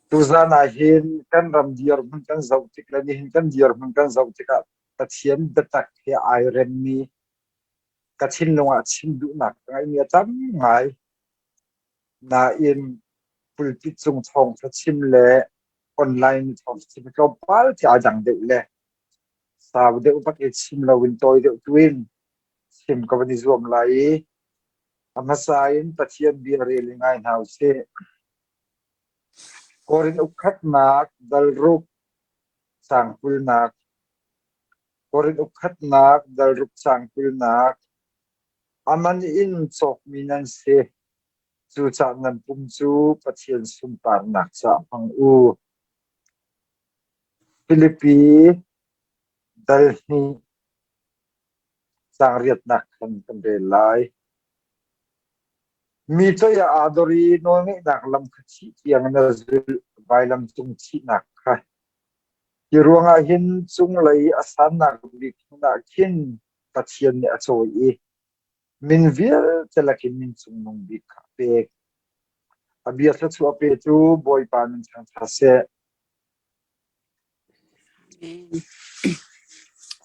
Tuzan ah hin kan ram dirhmun kan zoh tik le nihin kan dirhmun kan zoh tikah Pathian biatak he ai remmi ka thinlung ah chim duhnak ka ngeihmi a tam ngai. Nain pulpit cung thawngtha chim le online thawngtha chim tlawmpal khi aa dang deuh le sau deuh bak i chim loin tawi deuh tuin chim ka van i zuam lai i a hmasa in Pathian bia rel i ngai hna usih. Korin ukkhatnak dalruk sang kulnak Korin ukkhatnak dalruk sang kulnak A man in cawkmi nan si. Cucaah nan pum cu Pathian sunparnak caah hmang u. Filipi dal hnih caang riatnak khan kan rel lai. Mi toi ah aa dor i nawlngeihnak lam kha thih tiang na zulh, vailam cung thihnak kha. Hi ruangah hin cunglei a sannak bik hmun ah khin Pathian nih a cawi i min vialte lakin min cungnung bik kha a pek. A bia thluachuah petu Bawipa min thangṭhat seh. Amen.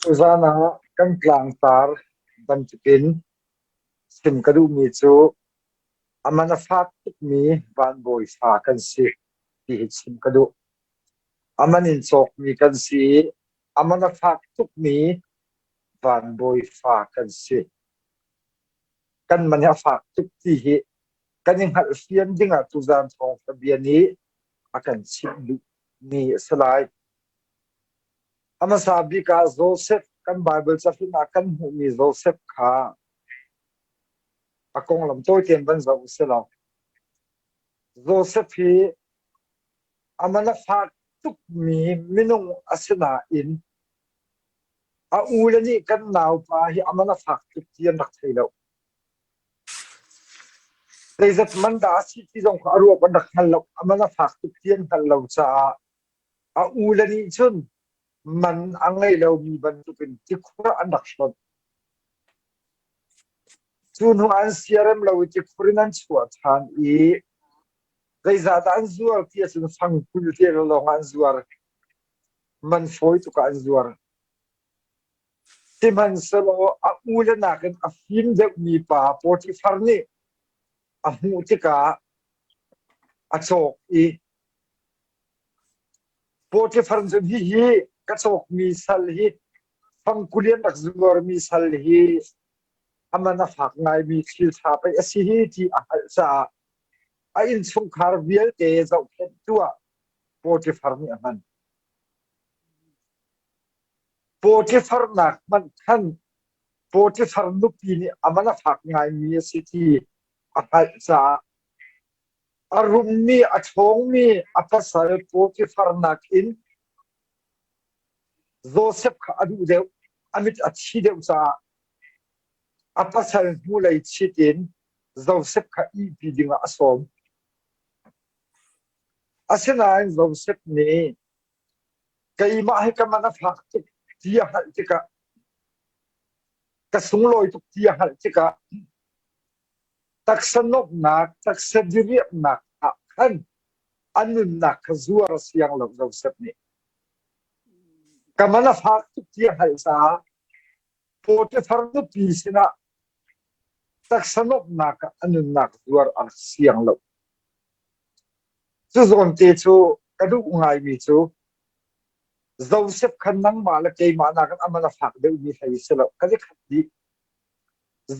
Tuzan ah kan tlangtar bantukin chim ka duhmi cu a man a fak tukmi vanbawi fa kan si ti hi chim ka duh. A man in cawkmi kan si i a man a fak tukmi vanbawi fa kan si. Kan man hi a fak tuk ti hi kan i hngalhfian dingah tuzan thawngṭha bia nih a kan chimh duhmi a si lai. A hmasa bik ah Joseph kan Baibal cahlun ah kan hmuhmi Joseph kha a konglam tawi tein van zoh usih law Joseph hi a man a fak tukmi minung a si nain a ule nih kan naupa hi a man a fak tuk ti an rak thei lo. Zeizat man dah a si ti zong kha a ruak an rak hngal lo. A man a fak tuk ti an hngalh lo caah a ule nih cun man a ngei lomi bantukin tikhur an rak hlonh. Cu hnu an siarem lo i tikhur in an chuah ṭhan i zeizahdah an zuar ti ahcun fangkul te lawng ah an zuar. Man fawi tuk ah an zuar. Sihmanhsehlaw a ule nakin a fim deuhmi pa Potifar nih a hmuh tikah a cawk i Potifar cun hihi ka cawkmi sal hi fangkuli an rak zuarmi sal hi a man a fak ngaimi thil ṭha pei a si hi ti a hngalh caah a innchungkhar vialte zohkhenhtu ah Potifar nih a hman. Potifar nak hmanh khan Potifar nupi nih a man a fak ngaimi a si ti a hngalh caah a rummi a ṭhawngmi a pasal Potifar nakin Josef kha a duh deuh, a mit a thi deuh caah a pasal hnulei chit in Josef kha ihpi dingah a sawm. Asinain Josef nih keimah hi ka man a fak tuk ti a hngalh tikah ka sunglawi tuk ti a hngalh tikah taksa nuamhnak taksa diriamhnak ah khan a nunnak kha zuar a siang lo Joseph nih ka man a fak tuk ti a hngalh caah Potifar nupi sinah taksa nuamhnak ah a nunnak zuar a rak siang lo. Cu zawnte cu ka duh ngaimi cu Joseph khan nangmah le keimah nakin a man a fak deuhmi hlei si lo. Kan i khat dih.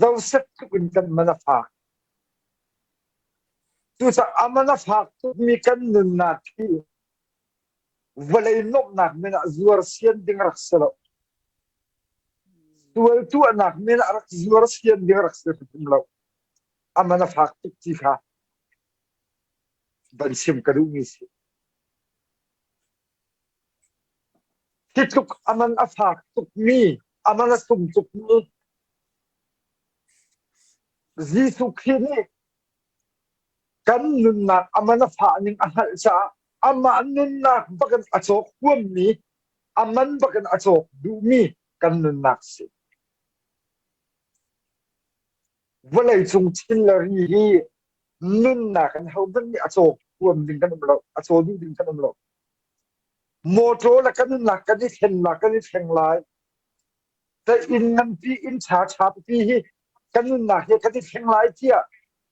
Joseph tluk in kan man a fak. Cucaah a man a fak tukmi kan nunnak hi vawlei nuamhnak men ah zuar sian ding rak si lo. Sual tuahnak men ah rak zuar sian ding rak si hrim lo. A man a fak tuk ti kha van chim ka duhmi si. Hi tluk a man a fak tukmi, a man a sung tukmi Jesuh Khrih nih kan nunnak a man a fah ning a hngalh caah amah nunnak bakin a cawk huammi, a man bakin a cawk duhmi kan nunnak si. Vawleicung thil le ri hi nunnak in hohmanh nih a cawk huam ding kan um lo, a caw duh ding kan um lo. Mawṭaw le kan nunnak kan i thlen la kan i thleng lai. Te inn nganpi inn ṭha ṭha pipi hi kan nunnak hi kan i thleng lai tiah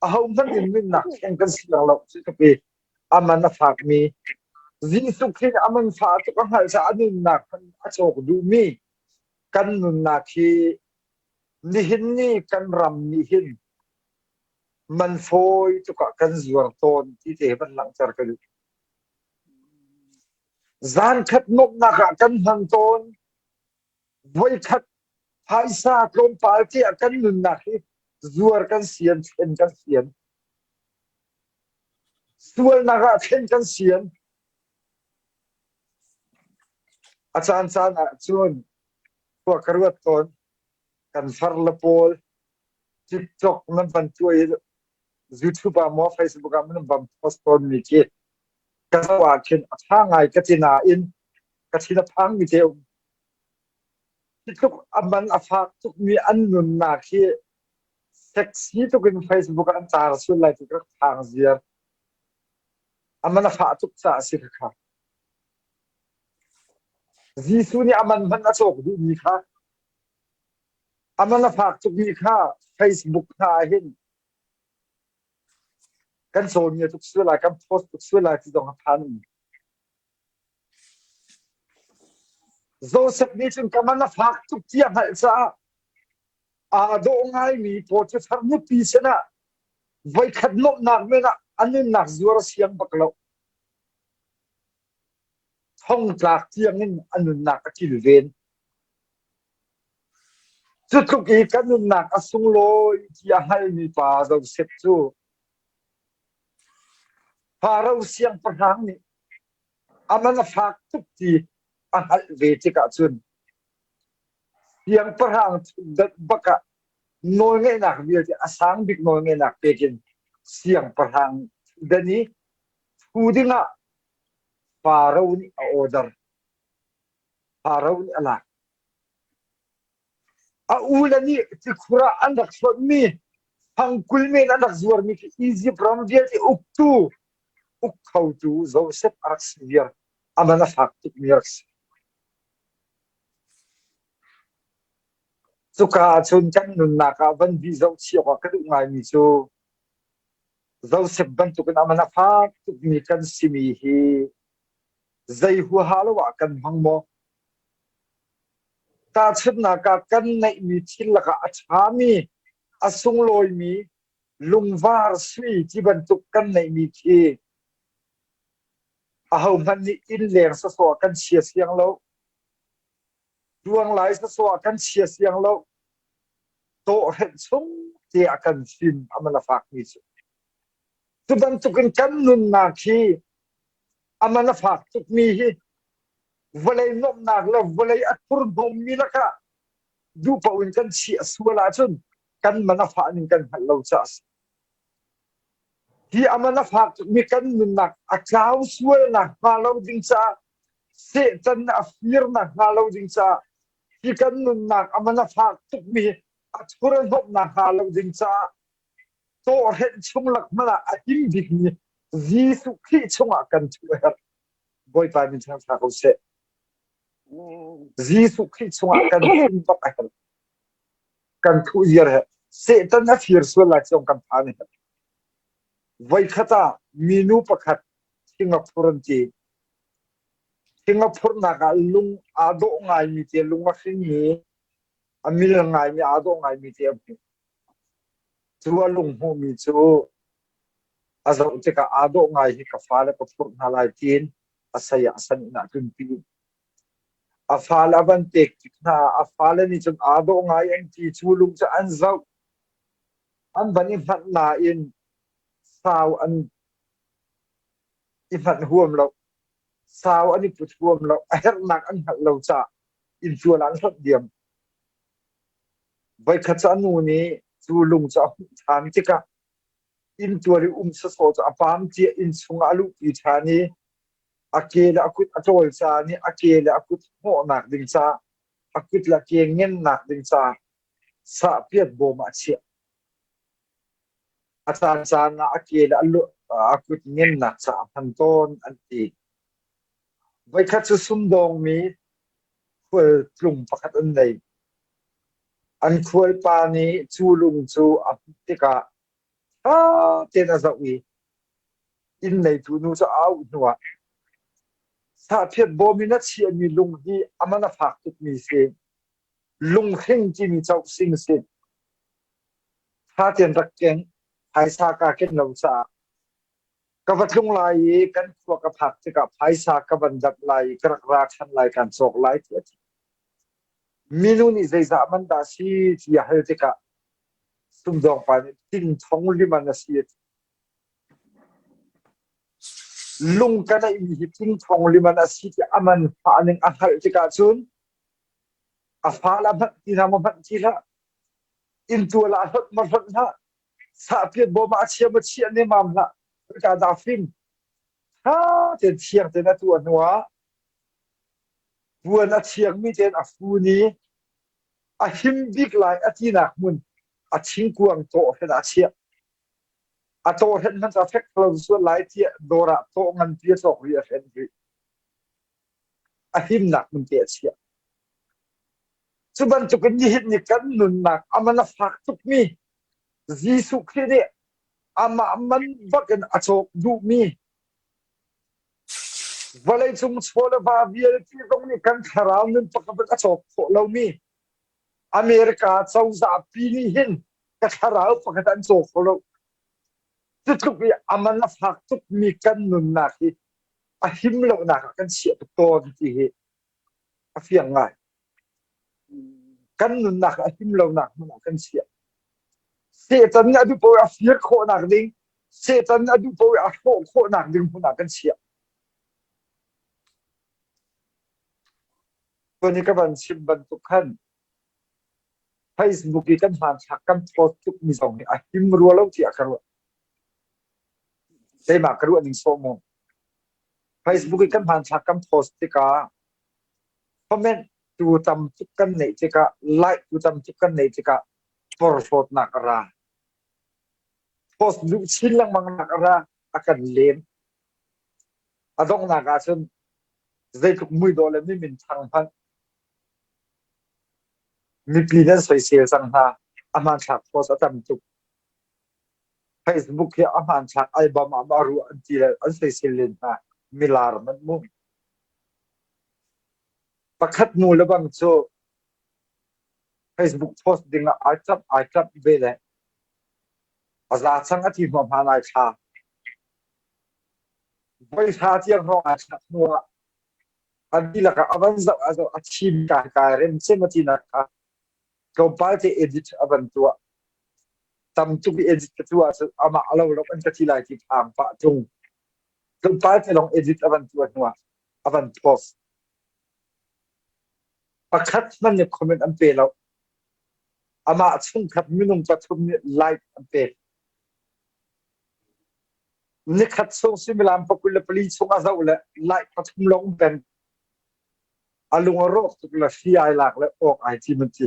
ahohmanh in nunnak thleng kan si lang lo. Cu tluk i a man a fakmi Jesuh Khrih a man fah tuk a hngalh caah a nunnak hmanh a cawk duhmi kan nunnak hi nihin ni kan ram nih hin man fawi tuk ah kan zuar tawn ti te van langhter ka duh. Zankhat nuamhnak ah kan hman tawn. Voikhat phaisa tlawmpal tiah kan nunnak hi zuar kan sian, thlen kan sian. Sualnak ah thlen kan sian. A caan caan ah cun khua ka ruat tawn. Kan far le pawl TikTok nan van tuah i YouTube ah maw Facebook ah nan van post tawn mi khi ka zoh ah khin a ṭha ngai ka ti nain ka thin a phang mi te um. Hi tluk a man a fak tukmi an nunnak hi sexy tuk in Facebook ah an tar sual lai ti ka rak phang ziar. A man a fah tuk caah a si khakha. Jesuh nih a man hmanh a cawk duhmi kha a man a fak tukmi kha Facebook hna ah hin kan cawn tuk sual lai, kan post tuk sual lai ti zong a phan um. Joseph nih cun ka man a fak tuk ti a hngalh caah aa dawh ngaimi Potiphar nupi sinah voikhat nuamhnak men ah a nunnak zuar a siang bak lo. Thongtlak tiangin a nunnak a kilven. Cu tluk i ka nunnak a sunglawi ti a hngalmi pa Joseph cu Faro siangpahrang nih a man a fak tuk ti a hngalh ve tikah cun siangpahrang ṭhutdanh bak ah nawlngeihnak vialte a sang bik nawlngeihnak pek in siangpahrang ṭhutdan i ṭhu dingah Faro nih a order. Faro nih a lak. A ule nih tikhur ah an rak hlonhmi fangkul men an rak zuarmi khi Izipt ram vialte uktu uk khotu Josef a rak si viar. A man a fak tukmi a rak si. Cuka ahcun kan nunnak ah van bih zohchih awkah ka duh ngaimi cu Josef bantukin a man a fak tukmi kan simi hi zei huaha lo ah kan hmang maw? Tahchunhnak ah kan neihmi thil lakah a ṭhami, a sunglawimi lungvar sui ti bantuk kan neihmi khi ahohmanh nih innleng sawsawh ah kan chia siang lo. Ruanglai sawsawh ah kan chia siang lo. Tawhrenh chung te ah kan fim a man a fakmi cu. Cu bantukin kan nunnak hi a man a fak tukmi hi vawlei nuamhnak le vawlei a thurhnawmmi lakah duhpaoh in kan chiah sual ahcun kan man a fah ning kan hngalh lo caah a si. Hi a man a fak tukmi kan nunnak a tlau sual nakhnga lo ding caah Satan a fir nakhnga lo ding caah hi kan nunnak a man a fak tukmi a thur a hnawmh nakhnga lo ding caah tawhrenh chung lak hmanh ah a him bikmi Jesuh Khrih chungah kan thuh a herh. Bawipa min thangṭha ko seh. Jesuh Khrih chungah kan him bak a herh. Kan thuh ziar he Satan a fir sual lai zong kan phan a herh. Voikhat ah minu pakhat thing a phur an ti. Thing a phurhnak ah lung aa dawh ngaimi te lung a hringmi a mil ngaimi aa dawh ngaimi te a hmuh. Cu a lung hmuhmi cu a zoh tikah aa dawh ngai hi ka fale ka phurh hna lai tiin a sei ah a san inn ah tlunpi. A fale a van pek tik hna ah a fale nih cun aa dawh ngai an ti cu lung cu an zoh. An van i hmanh nain sau an i hmanh huam lo. Sau an i put huam lo. A herhnak an hngalh lo caah inntual ah an hlonh diam. Voikhat cu a nu nih cu lung cu a hmuh ṭhan tikah inntual i um sawsawh cu a paam tiah inn chungah a luhpi ṭhan i a ke le a kut a ṭawl caan i a ke le a kut hnawhnak ding caah a kut le a ke ngennak ding caah sahpiat bawm ah a chiah. A caancaan ah a ke le a lu. a kut ngennak caah a hman tawn an ti. Voikhat cu sumdawngmi khualtlung pakhat an nei. An khualpa nih cu lung cu a hmuh tikah ṭha tein a zoh i inn neitu nu cu a auh hnuah sahphiat bawm in a chiahmi lung hi a man a fak tukmi si. Lunghring timi cauk sing si. Ṭha tein rak keng, phaisa kaa ken lo caah ka va tlung lai i kan khua ka phak tikah phaisa ka van dap lai i ka rak ra ṭhan lai kaan cawk lai tiah a ti. Minu nih zeizah man dah si ti a hal tikah sumdawng pa nih ting thong liman a si a ti. Lung ka neihmi hi ting thong liman a si ti a man fah ning a hngalh tikah cun a fa la hmanh ti hna maw hmanh ti hlah inntual ah hlonh ma hlonh hlah sahpiat bawm ah a chia ma chia nemam hlah ka dah fim tha tein thiang tein a tuah hnu ah puan a thiangmi tein a fun i a him bik lai a tinak hmun a thingkuang tawh hren a chiah a tawh hren hmanh a fek lo sual lai tiah dawr ah tawh nganpi a cawk rih a hren rih a himnak hmun te a chiah. Cu bantukin nihin ni kan nunnak a man a fak tukmi Jesuh Khrih nih amah man bak in a cawk duhmi vawleicung chaw le va vialte zong nih kan thlarau nun pakhat a cawk khawh lomi America cozah pi nih hin ka thlarau pakhat an caw kho lo. Cu tluk i a man a fak tukmi kan nunnak hi a him lonak ah kan chiah tuk tawn ti hi a fiang ngai. Kan nunnak a him lonak hmun ah kan chiah. Satan nih a duh paoh a fir khawhnak ding, Satan nih a duh paoh a hrawh khawhnak ding hmun ah kan chiah. Tuni ka van chim bantuk khan Facebook i kan hmanthlak kan post tukmi zong hi a him rua lo tiah ka ruah. Keimah ka ruah ning sawh mu. Facebook i kan hmanthlak kan post tikah comment tu tam tuk kan neih tikah like tu tam tuk kan neih tikah porhlawtnak a ra. Post duh chin lengmang nak a ra a kan lem. A donghnak ahcun zeitluk muidawh le mi minthang hmanh mipi nan soisel cang hna. A hmanthlak post a tam tuk. Facebook hi a hmanthlak album ah a ruah an ti le an soisel len hna. Milar man mu. Pakhat nu le bang cu Facebook post ding ah ai tlap ai tlap ve le a za cang a ti hnuahma nai thla. Voi thla tiang hrawng ai thlak hnu ah a dihlak ah a van zoh a zoh a thim kai kai rem cem a ti nak kha tlawmpal te edit a van tuah. Tam tuk i edit ka tuah ahcun amah a lo lo an ka ti lai ti phang pah tung. Tlawmpal te lawng edit a van tuah hnu ah a van post. Pakhat hmanh nih comment an pe lo. Amah chungkhat minung pathum nih like an pek. Nikhat chung suimilam 24 chung a zoh le like pathum lawng um peng. A lung a rawk tuk le hri ai lak le awk ai cim an ti.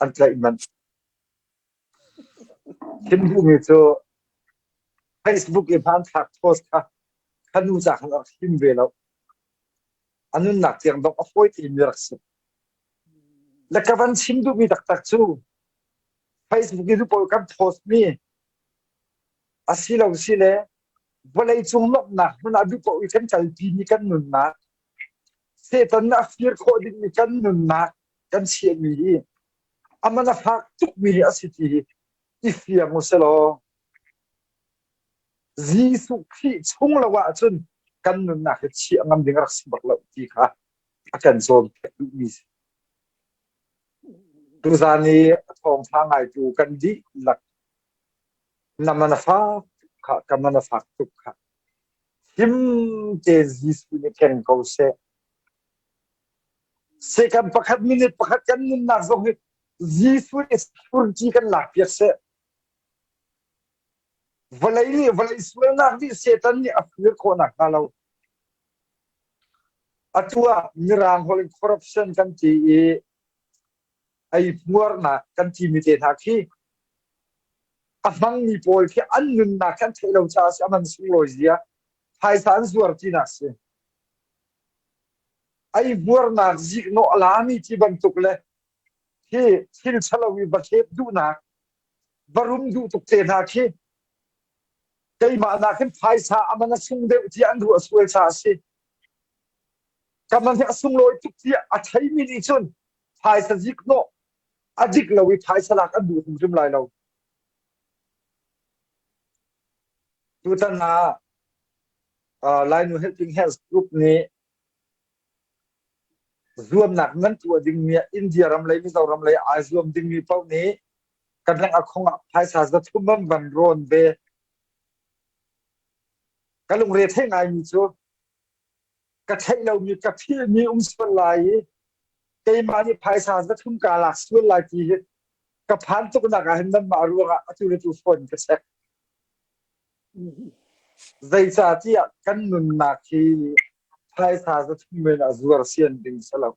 An tlaih manh. Chim duhmi cu Facebook i hmanthlak post kha kha nu ca khan a rak him ve lo. A nunnak tiang dong a fawi timi rak si. Le ka van chim duhmi taktak cu Facebook i pawl kan post mi asilo si le vawleicung lawmhnak hmun ah duh paoh i kan kalpi mi kan nunnak Satan nih a fir khawh dingmi kan nunnak kan chiahmi hi a man a fak tukmi hi a si ti hi i fiang u selaw Jesuh Khrih chung lo ahcun kan nunnak hi chiah ngam ding a rak si bak lo ti kha a kan cawnpiak duhmi si. Tuzan i a thawngṭha ngaitu kan dihlak na man a fak tuk kha ka man a fak tuk kha him te Jesuh nih keng ko seh. Second pakhat minute pakhat kan nunnak zong hi Jesuh nih security kan lak piak seh. Vawlei nih vawlei sualnak nih Satan nih a fir khawhnak hnga lo. Atu ah Mirang holh in corruption kan ti i ei hmuarnak kan timi te hna khi. A hmangmi pawl khi an nunnak khi an theih lo caah a si, a man sunglawi zia. Phaisa an zuar tinak si. Ei hmuarnak ziknawh a lami ti bantuk le hi thil ṭhalo i va hlep duhnak, va rum duh tuk te hna khi keimah nakin phaisa a man a sung deuh tiah an ruah sual caah a si. Ka man hi a sunglawi tuk tiah a theimi nih cun phaisa ziknawh a dik lo i phaisa lak an duh hrimhrim lai lo. Tutan ah Lainu Helping Hands Group nih zuamnak nan tuah dingmi ah India ram lei Mizoram lei ai zuam dingmi paoh nih kan rang a khong ah phaisa 300 an van rawn ve. Ka lungre thei ngaimi cu ka theih lomi ka philhmi um sual lai i keimah nih phaisa 300 kaa lak sual lai ti hi ka phan tuknak ah hin nanmah ruangah atu le tu phone ka check. Zeicahtiah kan nunnak hi phaisa 300 men ah zuar sian ding si lo.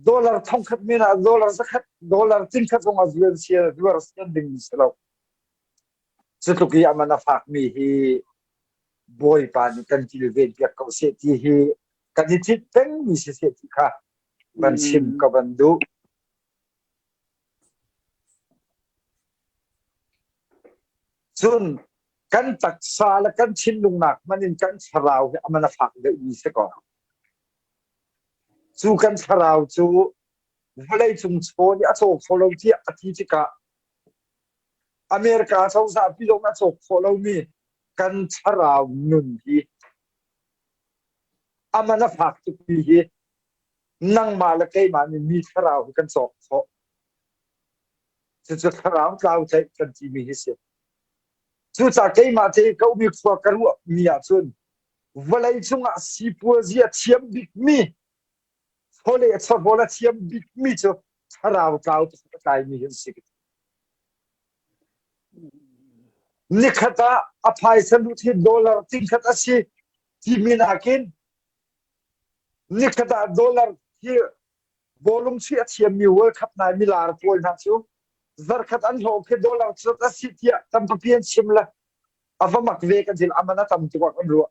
Dollar 1000 men ah dollar 100, dollar 1000 zong ah zuar sian zuar sian ding si lo. Cutluk i a man a fakmi hi Bawipa nih kan kilven piak ko seh ti hi kan i thit pengmi si seh ti kha van chim ka van duh. Cun kan taksa le kan thinlungnak hmanh in kan thlarau hi a man a fak deuhmi si ko. Cu kan thlarau cu vawleicung chaw nih a caw kho lo tiah a ti tikah America cozah pi zong a cawk khawh lomi kan thlarau nun hi a man a fak tukmi hi nangmah le keimah nih mi thlarau hi kan cawk khawh. Cucu thlarau tlau tlaih kan timi hi si. Cucaah keimah te ka umi khua ka ruahmi ahcun vawlei cungah sipuazi a thiam bikmi chawleh chawhrawl a thiam bikmi cu thlarau tlau a tlaimi hi an si. Nikhat ah a phaisa lut hi dollar tingkhat a si timi nakin nikhat ah dollar hi bawlung chuih a thiammi World Cup nai milar pawl hna cu zarkhat an hlawh khi dollar zat a si tiah tampi an chim le a va mak ve kan til aman a tam tuk ah kan ruah.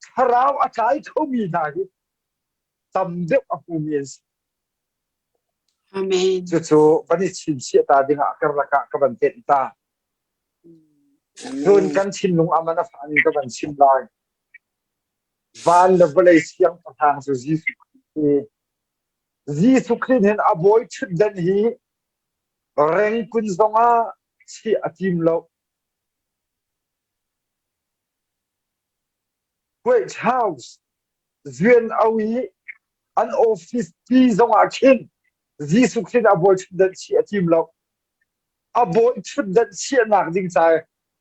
Thlarau a tlai khomi hna hi tam deuh a hmumi an si. Amen. Cucu van i chimchiah ta dingah karlak ah ka van tenh ta. Cun kan thinlung aman a fah ning ka van chim lai. Van le vawlei siangpahrang cu Jesuh Khrih Jesuh Khrih hin a bawi ṭhutdan hi rengkun zongah chiah a tim lo. White House UNO i an office pi zongah khin Jesuh Khrih a bawi ṭhutdan chiah a tim lo. A bawi ṭhutdan chiahnak ding ca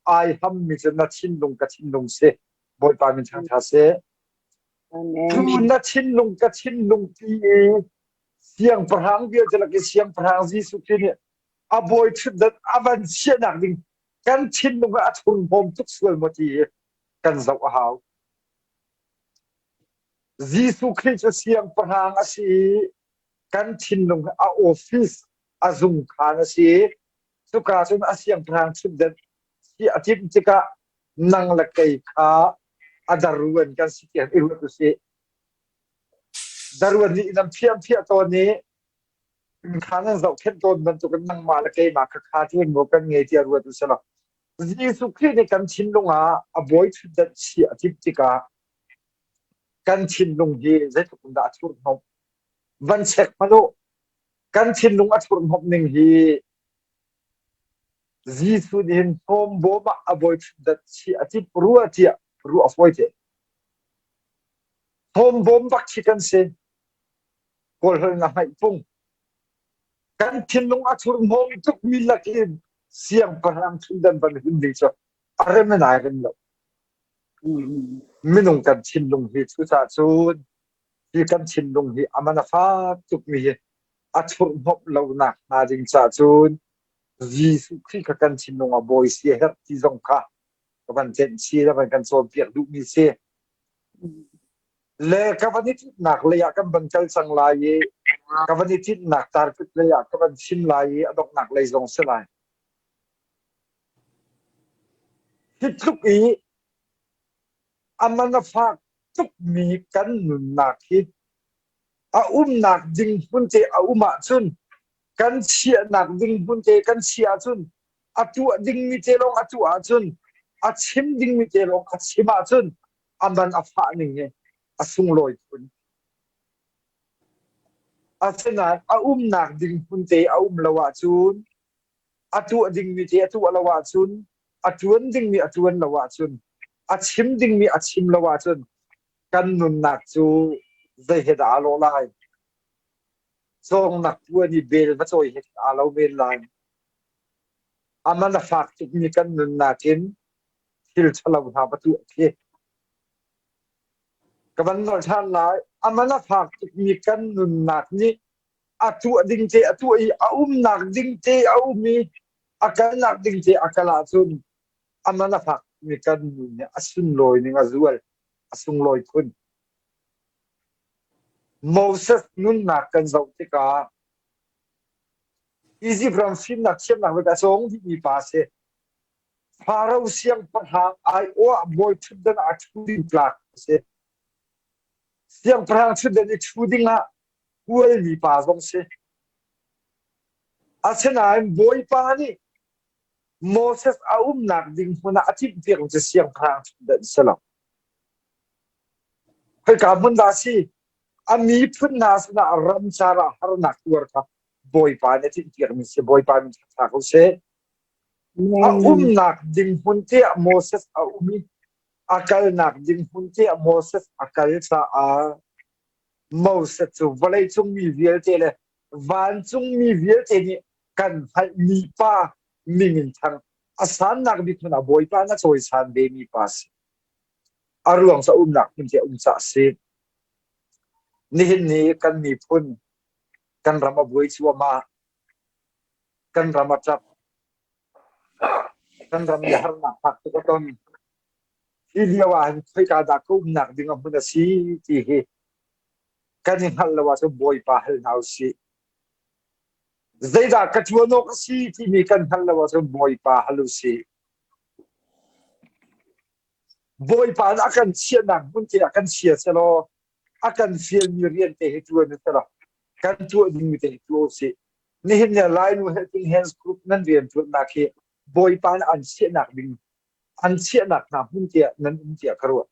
ai hammi cu na thinlung ka thinlung si. Bawipa min thangṭha seh. Tu na thinlung ka thinlung pi i siangpahrang vialte lak i siangpahrang Jesuh Khrih nih a bawi ṭhutdan a van chiahnak ding kan thinlung ah a thurhnawm tuk sual maw ti hi kan zoh a hau. Jesuh Khrih cu siangpahrang a si i kan thinlung a office a zungkhan a si i cuka cun a siangpahrang ṭhutdan si a timh tikah nang le kei kha a daruan kan si tiah i ruat usih. Daruan nih nan phiah phiah tawn i kha nan zohkhenh tawn bantukin nangmah le keimah kha kha ṭuan maw kan ngei tiah ruat usih law Jesuh Khrih nih kan thinlung ah a bawi ṭhutdan chiah a timh tikah kan thinlung hi zeitluk in dah a thurhnawmh van check hmanh u kan thinlung a thurhnawmh ning hi Jesuh nih hin hnawm bawm ah a bawi ṭhutdan chiah a timh rua tiah ruah a fawi te. Hnawm bawm bak khi kan si. Kawlholh na hngaih pung. Kan thinlung a thurhnawm tukmi lak i siangpahrang ṭhutdan van hun ding cu a rem in ai rem lo. Minung kan thinlung hi cucaah cun hi kan thinlung hi a man a fak tukmi hi a thurhnawmh lonak hnga ding caah cun Jesuh Khrih kha kan thinlung ah bawi si a herh ti zong kha ka van cenh chih le van kan cawnpiak duhmi si. Le ka van i tinhnak lei ah kan van kal cang lai i ka van i tinhnak target lei ah ka van chim lai i a donghnak lei zong si lai. Hi tluk i a man a fak tukmi kan nunnak hi a umnak ding hmun te a um ahcun kan chiahnak ding hmun te kan chiah ahcun a tuah dingmi te lawng a tuah ahcun a chim dingmi te lawng a chim ahcun a man a fah ning hi a sunglawi khun. Asinain a umnak ding hmun te a um lo ahcun a tuah dingmi te a tuah lo ahcun a ṭuan dingmi a ṭuan lo ahcun a chim dingmi a chim lo ahcun kan nunnak cu zei he dah aa lawh lai? Cawngnak puan i bel va cawi he aa lo men lai. A man a fak tukmi kan nunnak in thil ṭhalo hna va tuah khi. Ka van nolh ṭhan lai. A man a fak tukmi kan nunnak nih a tuah ding te a tuah i a umnak ding te a um i a kalnak ding te a kal ahcun a man a fak mi kan nun nih a sunlawi ning a zual a sunglawi khun. Moses nunnak kan zoh tikah Egypt ram fimnak thiamnak vialte a cawng dihmi pa a si. Faro siangpahrang aiawh ah bawi ṭhutdan ah a ṭhu ding tlak a si. Siangpahrang ṭhutdan i ṭhu dingah hualmi pa zong si. Asinain Bawipa nih Moses a umnak ding hmun ah a timhpiak cu siangpahrang ṭhutdan si lo. Khoika hmun dah a si? A miphun hna sinah ramcar ah harnak tuar kha Bawipa nih a timhpiakmi si. Bawipa min ṭha ko seh. A umnak ding hmun tiah Moses a um i a kalnak ding hmun tiah Moses a kal caah Moses cu vawleicung mi vialte le vancung mi vialte nih kan hngalhmi pa mingin thang a sannak bik hmun ah Bawipa na cawisan ve mi pa si. A ruang cu a umnak hmun te um cah si. Nihin ni kan miphun kan ram a buai cuahmah. Kan ram a ṭap. Kan ram nih harnak fak tuk a ton. Hi lio ah hin khoika dah ka umnak ding a hmun a si ti hi kan i hngalh lo ahcun Bawipa hal hna usih. Zeidah ka ṭuan awk a si timi kan hngalh lo ahcun Bawipa hal usih. Bawipa nih a kan chiahnak hmun te ah kan chia selaw a kan fialmi rian te hi ṭuan u selaw kan tuah dingmi te hi tuah usih. Nihin ni Lainu Helping Hands Group nan rianṭuannak hi Bawipa nih an chiahnak ding an chiahnak hna hmun te ah nan um tiah ka ruah.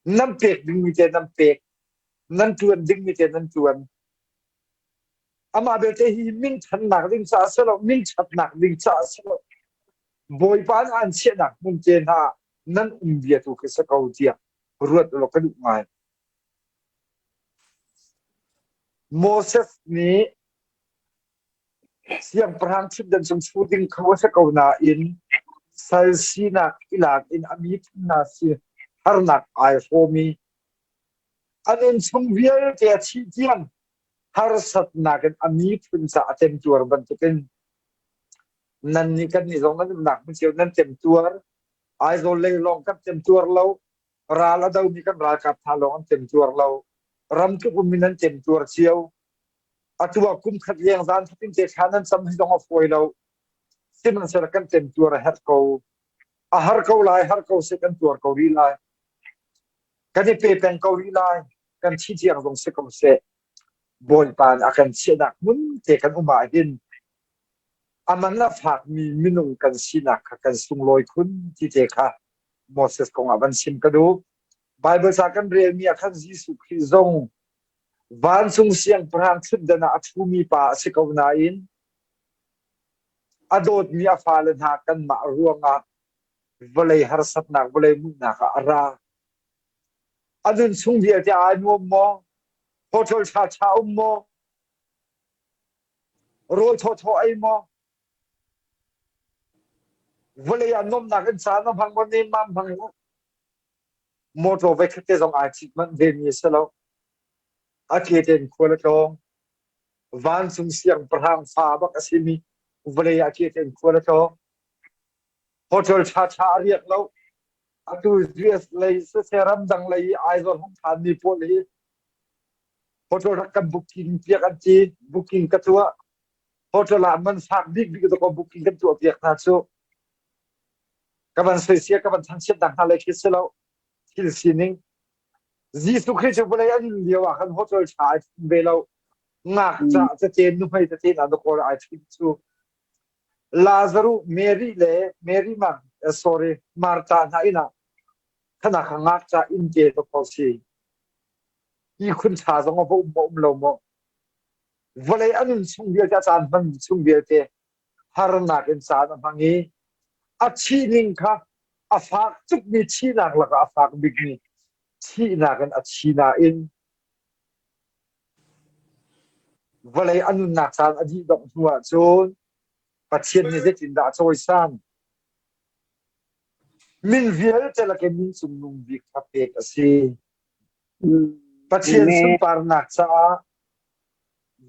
Nan pek dingmi te nan pek, nan ṭuan dingmi te nan ṭuan. Amah belte hi minthannak ding caah si lo, minṭhatnak ding caah si lo. Bawipa nih an chiahnak hmun te hna nan um bia tu khi si ko tiah ruat ulaw ka duh ngai. Moses nih siangpahrang ṭhutdan cung ṭhu ding kho a si ko nain sal sinak i lak in a miphun hna si harnak ai hrawm i a nunchung vialte a thih tiang harsatnak in a miphun ca a temtuar bantukin nannih kannih zong nan umnak hmun cio nan temtuar. Aizawl lei lawng kan temtuar lo. Ral a domi kan ralkap hna lawng an temtuar lo. Ramkip ummi nan temtuar cio. Atu ah kum khat leng zan fatin te thla nan cam hi zong a fawi lo. Sihmanhsehlaw kan temtuar a herh ko. A har ko lai, har ko seh kan tuar ko rih lai. Kan i pe peng ko rih lai. Kan thi tiang zong si ko seh. Bawipa nih a kan chiahnak hmun te kan um ah hin a man a fakmi minung kan sinak kha kan sunglawi khun ti te kha Moses kong ah van chim ka duh. Bible ca kan relmi ah khan Jesuh Khrih zong vancung siangpahrang ṭhutdan ah a ṭhumi pa a si ko nain a dawtmi a fale hna kanmah ruangah vawlei harsatnak, vawlei muihnak ah a ra. A nun chung vialte aa nuam maw? Hotel ṭhaṭha um maw? Rawl thawthaw ei maw? Vawlei ah nuamhnak in caan a hmang maw? Nemmam hmang maw? Motor voikhat te zong aa cit manh vemi a si lo. A ke tein khual a tlawng. Vancung siangpahrang fa bak a simi vawlei ah ke tein khual a tlawng. Hotel ṭhaṭha a riak lo. Atu US lei siseh ramdang lei i Aizawl hung phanmi pawl hi hotel rak kan booking piak an ti. Booking ka tuah. Hotel ah man fak bikbik dawkaw booking kan tuah piak hna cu. Ka van soisia ka van thangchiat nak hna le khi si lo. Thil sining. Jesuh Khrih cu vawlei an in lio ah khan hotel ṭha ai thum ve lo. Ngakca cacen nuhmei cacen ah dakawl ai thum cu. Lazaruh, Mary le Mary Mar sorry Martha hna inn ah khana kha ngakca inn te dakaw si. Ihkhun ṭha zong a va um maw um lo maw? Vawlei a nun chung vialte a caan hman chung vialte harnak in caan a hmang i a thihning kha a fak tukmi thihnak lakah a fak bikmi thihnak in a thi nain vawlei a nunnak caan a dih dongh hnu ahcun Pathian nih zeitindah a cawisan? Min vialte lakin min cungnung bik kha pek a si. Pathian sunparnak caah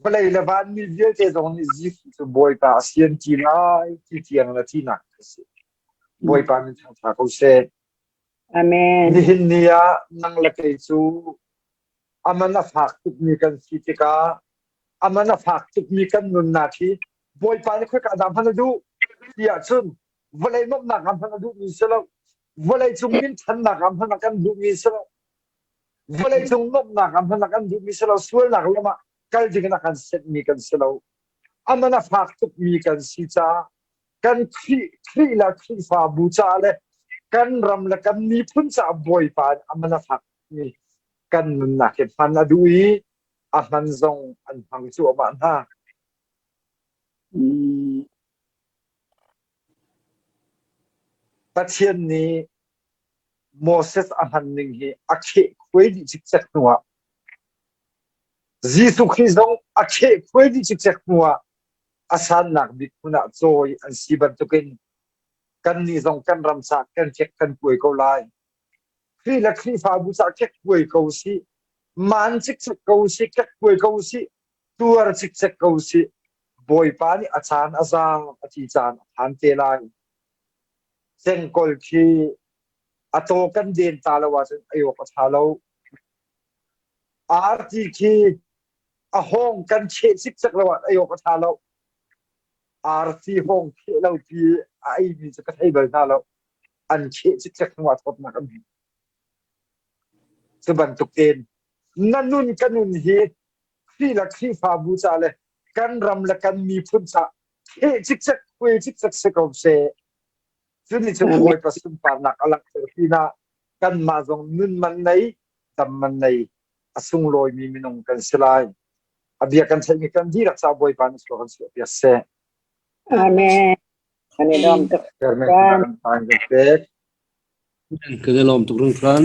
vawlei le vanmi vialte zong nih Jesuh cu Bawipa a si an ti lai ti tiang le tinak a si. Bawipa min thangṭha ko seh. Amen. Nihin ni ah nang le kei cu a man a fak tukmi kan si tikah a man a fak tukmi kan nunnak hi Bawipa nih khoika dah hman a duh ti ahcun vawlei nuamhnak ah hman a duhmi si lo. Vawlei cung minthannak ah hman a kan duhmi si lo. Vawlei cung nuamhnak ah hman a kan duhmi si lo. Sualnak lam ah kal ding in a kan setmi kan si lo. A man a fak tukmi kan si caah kan Khrih, Khrih le Khrihfabu caah le kan ram le kan miphun caah Bawipa nih a man a fakmi kan nunnak hi hman a duh i a hman zong an hmang cuahmah hna. Pathian nih Moses a hman ning hi a khehkhuai dih cikcek hnuah Jesuh Khrih zong a khehkhuai dih cikcek hnuah a sannak bik hmun ah cawi an si bantukin kannih zong kan ram caah kan kek kan kuai ko lai. Khrih le Khrihfabu caah kek kuai ko usih. Man cikcek ko usih, kek kuai ko usih, tuar cikcek ko usih. Bawipa nih a caan a za a ti caan a phan te lai. Cengkol khi a taw kan den ta lo ahcun ei awk a ṭha lo. Arti khi a hawng kan cheh cikcek lo ah ei awk a ṭha lo. Arti hawng kheh lo pi a eimi cu ka thei bal hna lo. An cheh cikcek hnu ah thawtnak an hmu. Cu bantuk tein na nun ka nun hi Khrih le Khrihfabu ca le kan ram le kan miphun ca kheh cikcek khuai cikcek si ko seh. Cu nih cun Bawipa sunparnak a langhter pinah kanmah zong nun man nei, dam man nei, a sunglawimi minung kan si lai. A bia kan theihmi kan dihlak caah Bawipa nih sual kan suahpiak seh. Amen. Kan i lawm tuk. Kan pek. Kan i lawm tuk hringhran.